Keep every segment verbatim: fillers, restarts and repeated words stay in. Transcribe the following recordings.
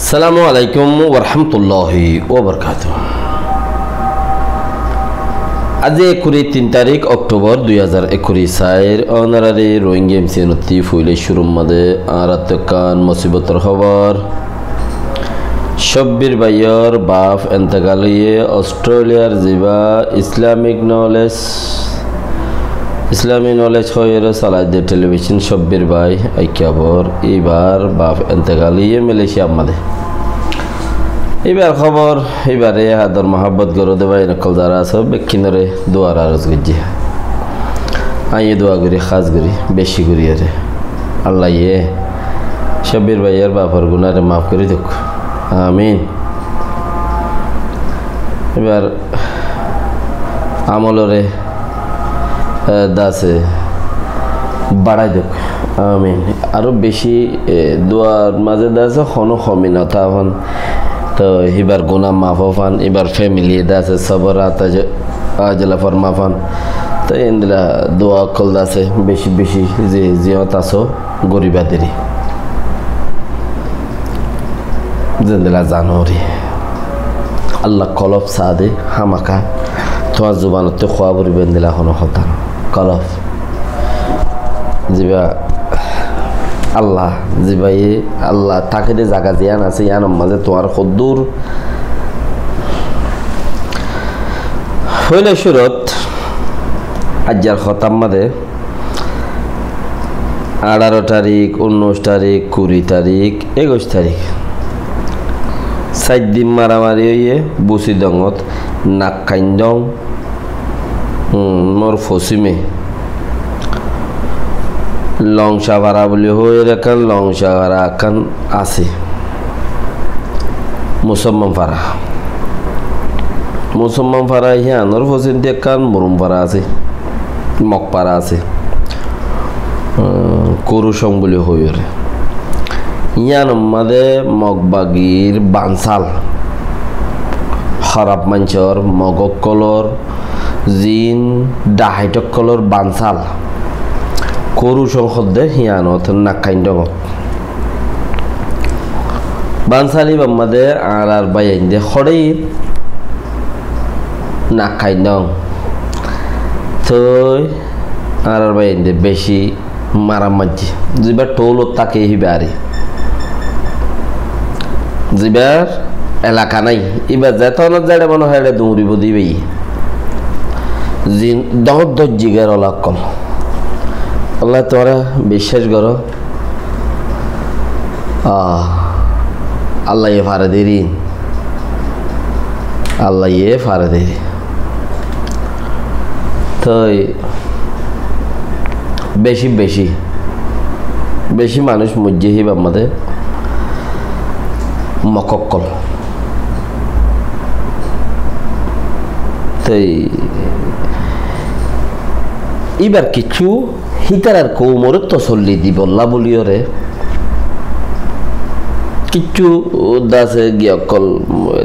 Assalamu alaikum warahmatulláhi wabarakátuhu. Aijja ekkuri tin tarík Októbor dui házar ekkuri sair, ónorari Rohingya M C N ottú foila cúrur mazé añárattú ekkán musíbotor hóbor. Cobbir báiyor baf entekal óiye, Ostréliyar zibá Islamic Knowledge, Islamic Knowledge hoiyóre solai de telebicon Cobbir bái, Aikabor, íbar baf entekal óiye Malaysiar mazé. Íbar hóbor, íbare ador muhábbot goró de bái ókkol zará asó, bekkúnore duar aros goijjí. Añí dua gorí, hás gorí, beci gorí ere. Allaye Cobbir báiyor bafor gunáre maf gorí douk. Amin. Íbar amolore, e, dase baçái douk. Amin. Aró beci, e, duar mazé dase hono homi no táfan. Toi íbar guná maf ófan, íbar femili dase sobor ata je-, ajala forma fan. Toi endilla dua ókkol dase beci beci ze ziyót asó goríba deri. Zendilla zanorí. Allah kolof saá de hámaka tuáñr zubanottú hoó foribó endilla hono hotá no. Kolof. Zibá Allah, zibáye Allah táke de zaga ziyán asé, yíanor mazé tuáñr hoddúr. Foila cúrut aijjar hotár mazé añçáro tarík, unnúic tarík, kuri tarík, ekuic tarík. Sair din maramari óiye Busidongot, Nakkaindong, um, or fosime. Longcafara buli hoiyóre ekkán, Longcafara ekkán asé. Musolman fara. Musolman fara híanor fosim di ekkán Murum fara asé. Mog fara asé. Um, Kuru Cong buli hoiyóre. Yíanor mazé Mog bagir bansal. Hóraf maincór, Mog ókkolor, zin, dahait ókkolor bansal. Kuru Cong hoó de híanot Nakkaindongot. Bansal íbar mazé añárar báiyain de hoçé Nakkaindong. Toi añárar báiyain de beci maram maijjé. Zibár toulot táke híba ari. Zibár elaka nái. Íba zetónot zeçe mone hoó eçe duñribó de íbaye. Zin doñr doijjé ger ola ókkol. Allah tuáñra biccác goró. Ah, Allaye fare de rin. Allaye fare de. Toi beci beci, beci manúic moijjé híbar mazé Mog ókkol. Toi íbar kiccú hítarar koumoré tosolli dibolla buliyóre kiccú dase giya ókkol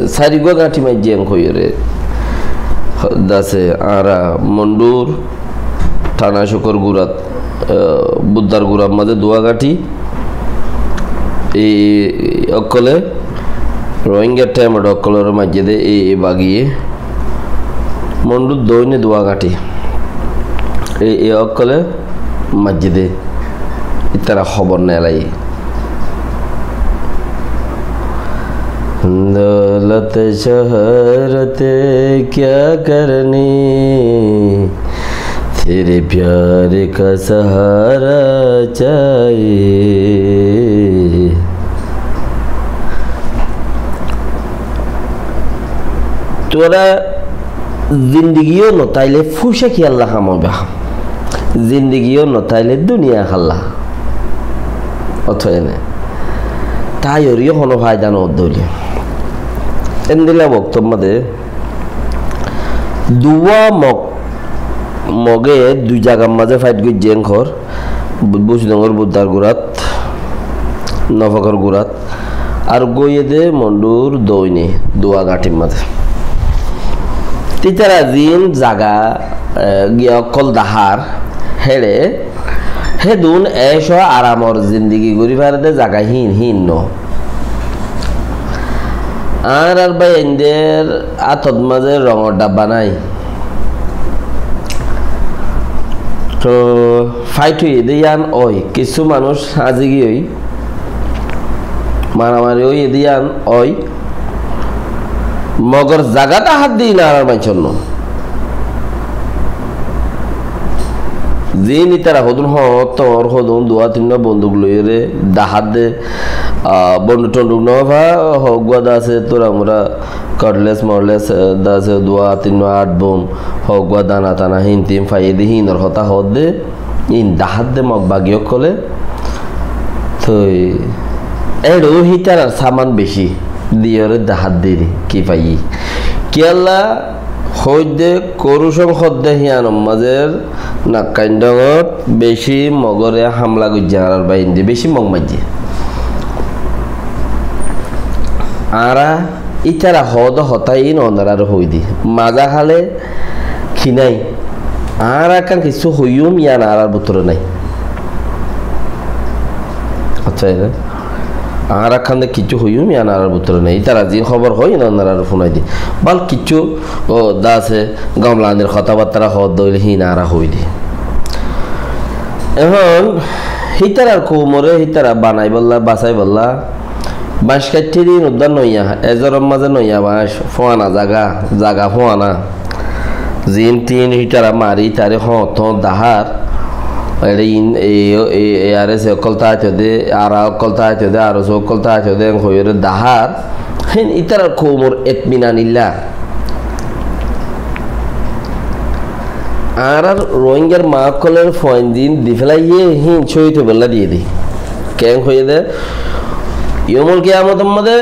sairgúa gañthi maijjé en hoiyóre dase añára Mondur Thanacokor gurat, ah, Buddar gurat mazé duwa gañthi. Ei ókkole Rohingya temedh ókkolore maijjé de ei, ei bagiye. Mondur doine duwa gañthi. Ei, ei ókkole maijjé de. Ítara hóbor nelai. دولت شہرت کیا کرنی، تیرے پیار کا سہارا چاہیے۔ Tuáñra zindigi yó no táile fucá kiyólla ham óiba? Zindigi yó no táile duniya hálla? Ótoene. Táiyoriyó hono faida no ódde óile. Endilla woktor mazé duwa mog, moge dui zagar mazé fait goijjé enkor, Bu-, Busidongor Buddar gurat, Nofokor gurat, ar goiyé de Mondur doine duwa gañthir mazé. Títara zin zaga, eh, giya ókkol dahár, héçe, hédun ecó aramor zindigi gorí fare de zaga hín, hín no. Añárar báiyaindór átot mazé rongor dhabbá nái. Toóu fáit óiye dé yían ói, kissú manúic háñzi giyói, maramari óiye dé yían ói. Mogor zagat hát diyé añárar maincór noó. Ziín ítara hodún hoóñr toóñr hodún duwá tinnúa bonduk loiyóre dahát dé, ah, bonduk tonduk noó fa, hoóggúa dase tura mura cutlass morlass, eh, dase duwá tinnúa át bom, hoóggúa dana tana híin tiín faiyé dé híinor hotá hoódde, híin dahát dé Mog bagi ókkolé. Toi éçe hítarar saman bicí diyóre dahát diyé ki faiyé. Kiyólla hoóidde Kurucong hoódde híyanor mazé Nakkaindongot bicí Mogóre hámla goijjé, añárar báiyaindé bicí Mog maijjé. Añára ítara hoódde hotá iín onoráre hoóidi. Maza hále ki nái? Añára ekkán kissú hoiyúm, yían añárar bútore nái. Accá, ere? Añára ekkán de kissú hoiyúm, yían añárar bútore nái. Ítara ziín hóbor hoói, iín onoráre fúnaidi. Bál kissú, ó, dase gomlanir hotábattara hoódde óile híin añára hoóidi. Ehón hítarar koumoré hítara banaibólla, basaibólla, bañc kaitthé dé iín uddá noiya, ezoror mazé noiya bañc, fúana zaga, zaga fúana. Ziín tiín hítara mari, ítare hoóñt hoóñt dahár. Eçé iín, e, e, e, ARSA ókkol táito dé, ARA ókkol táito dé, ARSO ókkol táito dé, en hoiyóre dahár. Hén ítarar koumor etminan illa. Añárar Rohingyar maa ókkolór fuain ziín di félaiyé, híin cóhid óibolla diyé dé. Keén hoiyé dé? Yomul kiyamotor mazé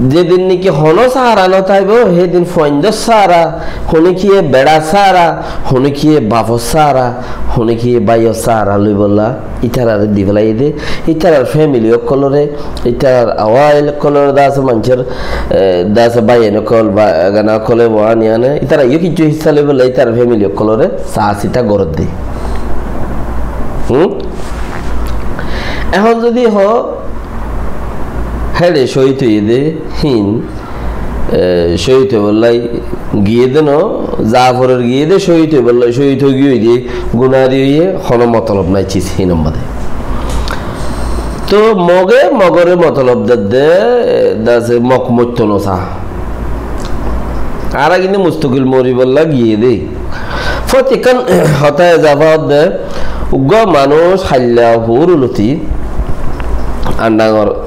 zedin niki honó sáhara no táibo, hédin fuaindór sáhara, honókiye beçár sáhara, honókiye bafor sáhara, honókiye báiyor sáhara loibolla ítararé di félaiyé dé, ítarar fémili ókkolóre, ítarar awail ókkolóre dase maincór, e, dase báiyain ókkol, ba-, egana ókkole, boán yíane, ítara yó kissú hissá loibolla ítarar fémili ókkolóre saá sita gorédde. Hum? Ehón zodi hoó, héçe cóhid óiye dé, híin, e, cóhid óibolla giyé dé noó, Zaforor giyé dé cóhid óibolla, cóhid ói giyé dé, gunári óiye, honó motolob nái cis híinor mazé. Toóu Moge Mogoré motolob dedde, e, dase Mog moitto no saá. Añára kintu mustokil moribolla giyé dé. Fót ekkán hotá ezafa ódde, uggúa manúic hailla furuloti, andangor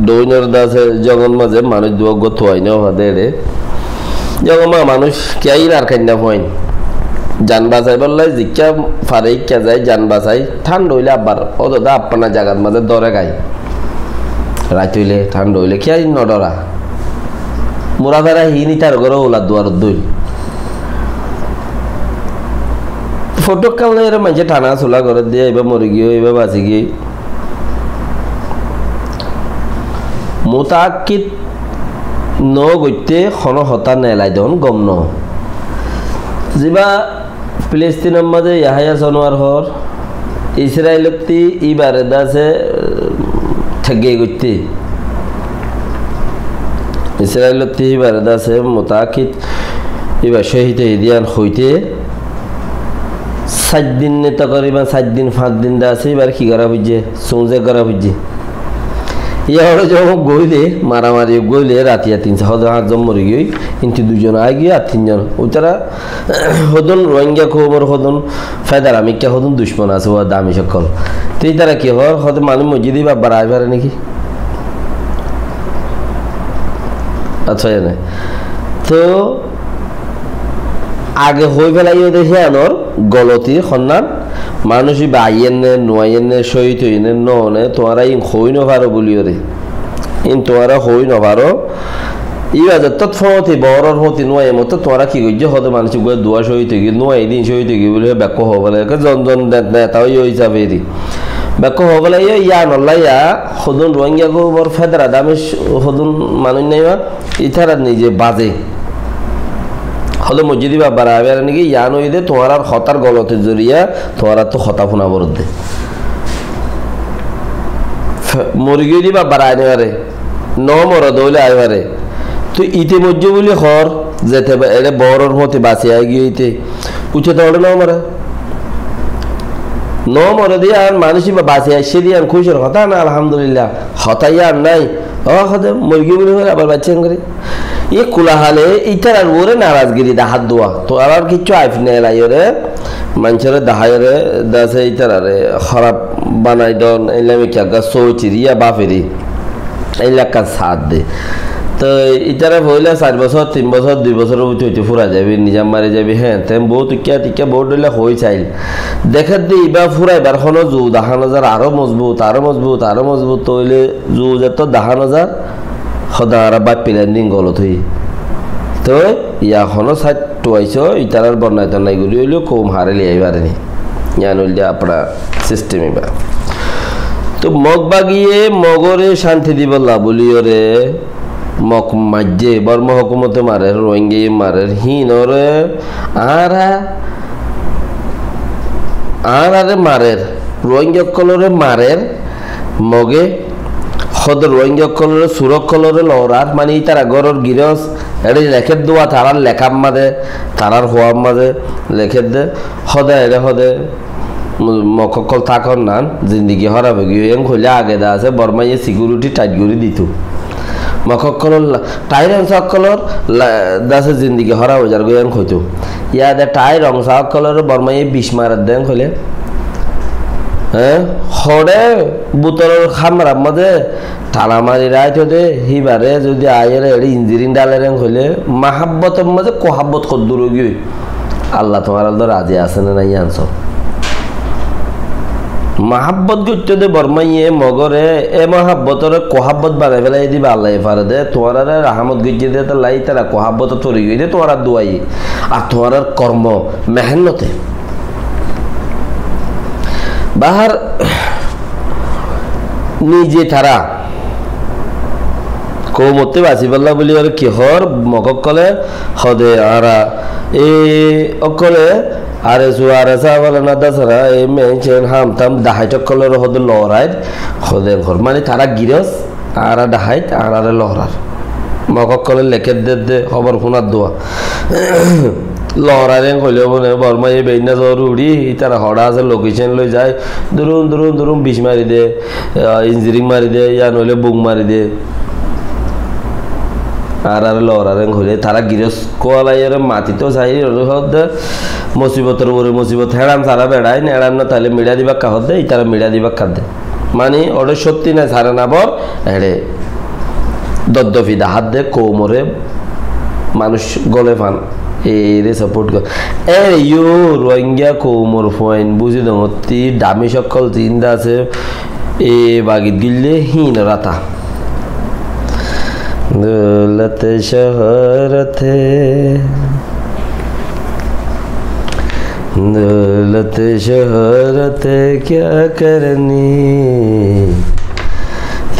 dóinor dase zongot mazé manúic duwá uggúa tuain no fade eçé. Zongot ma manúic kiyá ilar kainna fuain. Zan basaibólla zikká fare ikká zai, zan basai, thánda óile abbar, ódode apna zagat mazé dóre gai. Rait óile, thánda óile, kiyá no dóra? Mura fera híin ítar góro ular duarot dóil. Fotókkán loi ere maincé thana sula gorédde, ibá mori giyói, ibá basi giyói. Mutaakkid no goitté honó hotá nelai don gom no. Zibá Filistinor mazé Yahaya Sinwar hoór, Israelottí íbaré dase, eh, theggei goitté. Israelottí íbaré dase mutaakkid íba cóhid óiye dé yían hoité sair din ne tokoriban sair din, fañs din dase íbaré ki gorá foijjé? Suñzek gorá foijjé. Yá ore zehón goilé, maramari goilé, ratiya tin hóde fañs zon mori giyói, kintu dui zon aái giyói ar tin zon. Uitará hodún Rohingya koumor hodún fedar amikká hodún ducmon asé, uá damic ókkol. Te ítara ki hoór, hóde manúic moijjé dé íba abbar aái fare néki? Accá, ene. Toóu age hoói felaiyó dé híanor goloti honnán, manúic íba aiyér né, no aiyér né, cóhid óiye né, no óne, tuáñra íin hoói no faro buliyóre. Íin tuáñra hoói no faro. Íba zettót fóñti, boóror fóñti no aiyé mottót tuáñra ki goijjó, hóde manúic uggúa duwá cóhid ói giyói, no aiyé dé íin cóhid ói giyói buli bekkún hoó felaiyó, ekká zon zon ne-, neta óiye ísafe eri. Bekkún hoó felaiyó, yíanolla yá, hodún Rohingya koumor fedar adamic hodún manúic naiba, ítara nize baze. Hóde moijjé dé íba abbar aái fare néki, yián óiye dé tuáñrar hotár golotir zoriya tuáñrattú hotá fúna foredde. Fe-, mori giyói dé íba abbar aái no fare, no morede óile aái fare. Toi ite moijjé buli hoór, zete ba-, ere boóror fúañti basi aigiyói ite. Uite to ore no more. No more de yián, manúic iba basi aiccé de yián kúcir hotá na, alhamdulillah. Hotá yián nái. Ó hode, morigiyói buli hoór, abar baiccé engori. Yí kula hale ítarar uore narazgiri dahá de. Tuáñrar kiccú aif nelaiyóre, maincóre daháiyóre, dase ítarare hóraf banai don, eilla mikká gá sóiciri yá bafiri. Eilla ekkán saát de. Toi ítara foóila sair bosór, tin bosór, dui bosóror bútore uite fúrai zaibi, nizam mari zaibi, hé, te bout ikká tikká bout dhoilla hoói sail. Deké de ibá fúraibar honó zu dahá no zar, aró mozbut, aró mozbut, aró mozbut, tóile zu zettót dahá no zar, hoó de añára báfi felaiyí de yián golot óiye. Toi yá honó said tuaisó, ítarar bonnai tonnai gorí óileyo koum harai loi aái fare ni. Yián óilde afná sistem ibá. Toi Mog bagiye Mogore cánti dibolla buliyóre Mog maijjé, Borma hókumote marer, Ruáingaye marer, híinore añára, añárare marer, Ruáinga ókkolore marer, Moge, hode Ruáinga ókkolore, sur ókkolore loorar, mani ítara góror girós, eçé lekér de, tarár lekár mazé, tarár hoóar mazé lekér de, hode eçé hode, Mo-, Mog ókkol tákon nan, zindigi hóraf ói giyói, en hoilé age de asé, Bormaye sikiuriti tait gorí dito. Mog ókkolor la-, Thai rongsa ókkolor la-, de asé zindigi hóraf ói zargói, en hoitó. Yá de Thai rongsa ókkolore Bormaye bic marer de, en hoilé. Hé? Hoçé bútoror hámarar mazé tala mari raikké de, híbare zodi aiyóre eçé injirin dháler en hoilé, mahábbotor mazé kohábbot hoddúr óigiyoi. Allah tuáñrar lói razi asé né nái, yián só. Mahábbot goitté de Bormaye Mogore, e mahábbotore kohábbot banai félai diba Allaye fare de, tuáñrare rahámot goijjé de, tolla ítara kohábbotot fori giyói de, tuáñrar duaye, ar tuáñrar kormo, mehénnote. Bahár nize tará koumottú basibálla buli ar ki hoór, Mog ókkole hode añára e ókkole ar esu ar esa falana dasara e mencen ham tam dahait ókkolore hode lorair, hode hoór. Mani tará girós, añára dahait, añárare lorar. Mog ókkole lekér de de, hóbor fúnar dua. Lorar en hoilé mane Bormaye beinna zor uri, ítara hoçé asé, lokecen loi zai, durun, durun, durun, bic mari de, ah, injiring mari de, yá noile buk mari de. Añárare lorar en hoilé, tará girós kualaiyóre mati to sai, hoór de, musibotor uore musibot, héçan sara beçain, héçan no taile miçá dibakka hoór de, ítara miçá dibakka de. Mani, óre cótti nai, sare na bor, eçé doddofi dahá de koumore manúic gole fan, ere saport gor. Ere yó Ruáinga koumor fuain buzí dongottí, damic ókkol zinda asé, e bagit gílle híin rata. دولت شہرت ہے، دولت شہرت ہے کیا کرنی،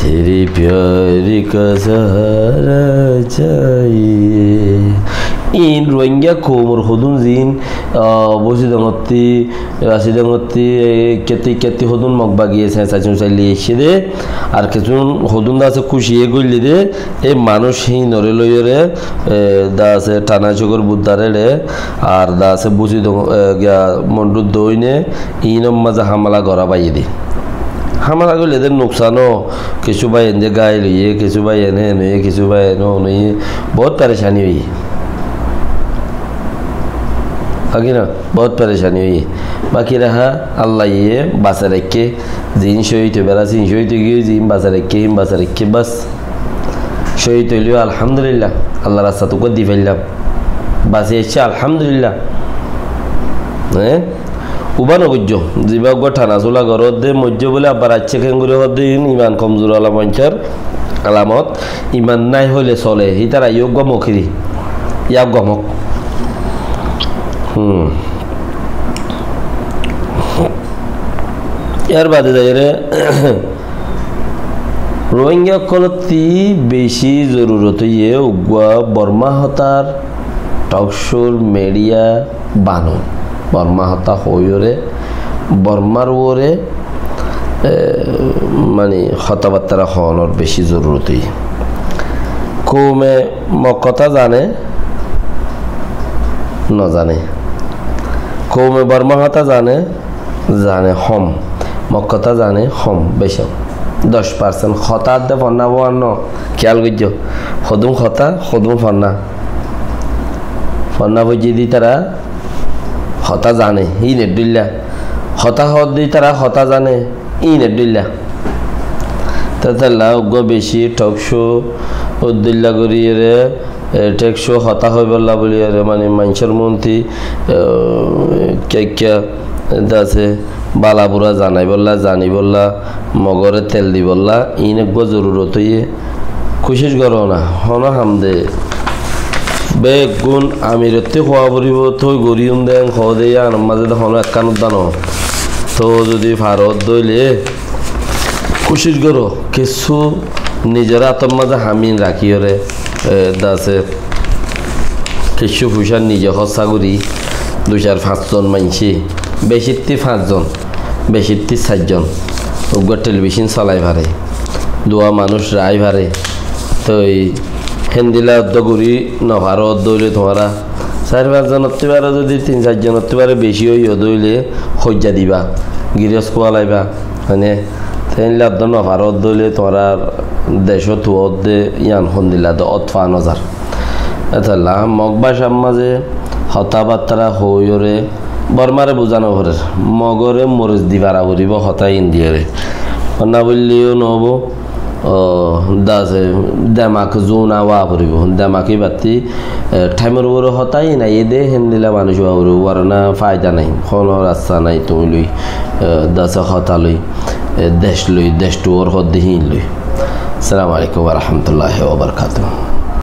تیرے پیار کا سہارا چاہیے۔ Iín Ruáinga koumor hodún ziín, ah, buzí dongottí, Rasidangottí, e, ikkettí, ikkettí hodún Mog bagiye señsai suñsai loi aiccé dé, ar kessún hodún de asé kúciye goillé dé, e manúic híinoré loiyóre, e, de asé Thanachogor buddar eçé, ar de asé Busidong, e, giya Mondhut dóine, iínor mazé hámela gorá baiyé dé. Hámela goillé dé nuksan ó, kessú báiyain dé gáil óiye, kessú báiyain héen óiye, kessú báiyain hóun óiye, boóut perecani óiye. Há ki na? Boóut perecani óiye. Báki raha Allaye basai raikké, ziín cóhid óibar asé, iín cóhid óigiyoi, ziín basai raikké, iín basai raikké, bas. Cóhid óileyo alhamdulillah, Allar rastat uggúa di faillám. Basi aiccé alhamdulillah. Eé? Uba no goijjó, ziba uggúa thana sula goródde, moijjé bóli abbar aiccé kengori hoódde, iín iman komzur ala maincór alamot, iman nái hoilé sole, hítara yó uggúa mokiri, yá uggúa mok. Hmm. Yar bade zaiyóre, Rohingya ókkolottí beci zorurot óiye uggúa Borma hotár talk show, media banon. Borma hotá hoóiyoré, Bormar uore, e, mani, hotábattára hoónor beci zorurot óiye. Koume Mog hotá zane? Nozané. Koume Bormá hotá zane? Zane hom. Mog hotá zane hom, beci hom. Doc parsent hotá de fonná fúanno. Kiyál goijjó. Hodún hotá, hodún fonná. Fonná foijjé de ítara hotá zane, híin edhílla. Hotá hoódde ítara hotá zane, híin edhílla. Tetella uggúa beci talk show uddílla goríyeré, e, talk show hotá hoibólla buliyeré, mani maincór muúntu, e, kekka, e, dase, bála bura zanaibólla, zanibólla, Mogoré tel dibólla, iín eggúa zorurot óiye. Kucíc goró na, honó ham de. Beggún amirottí hoó foribó, tói goríyum de, hoó de, yíanor mazé de honó ekkán uddá no. Tóu zodi faró de óile, kucíc goró, kessú nizor átor mazé ham iín rakíyoré, e, dase, kessú fuisá nize hóssa gorí, dui, sair, fañs zon maincé, becittí fañs zon, becittí sair zon, uggúa telebicón solai fare, duwa manúic raái fare. Toi héndilla uddá gorí nofaró de óile tuáñra sair fañs zonottú fare zodi tin sair zonottú fare beci óiye de óile hoijja diba, girós kualaiba, mane, te héndilla uddá nofaró de óile tuáñrar decót tuwá de yían hondilla de ótfa nozar. Etella Mog bácar mazé hotábattára hoóiyoré Bormáre buzá noforér. Mogoré moris di fara foribó hotá iín diyoré. Honna boilleyó noóbo, o, dase, demak zuna ówa foribó. Demak íbattí, e, thaimor uore hotá iín aiyé dé, héndilla manúic ówa foribó. Warna faida nái, honó rasta nái tuñí loi, e, dase hotá loi, e, dec loi, dec tuwór hoódde híin loi. Assalamu alaikum wa rahmatullahi wa barakatuhu.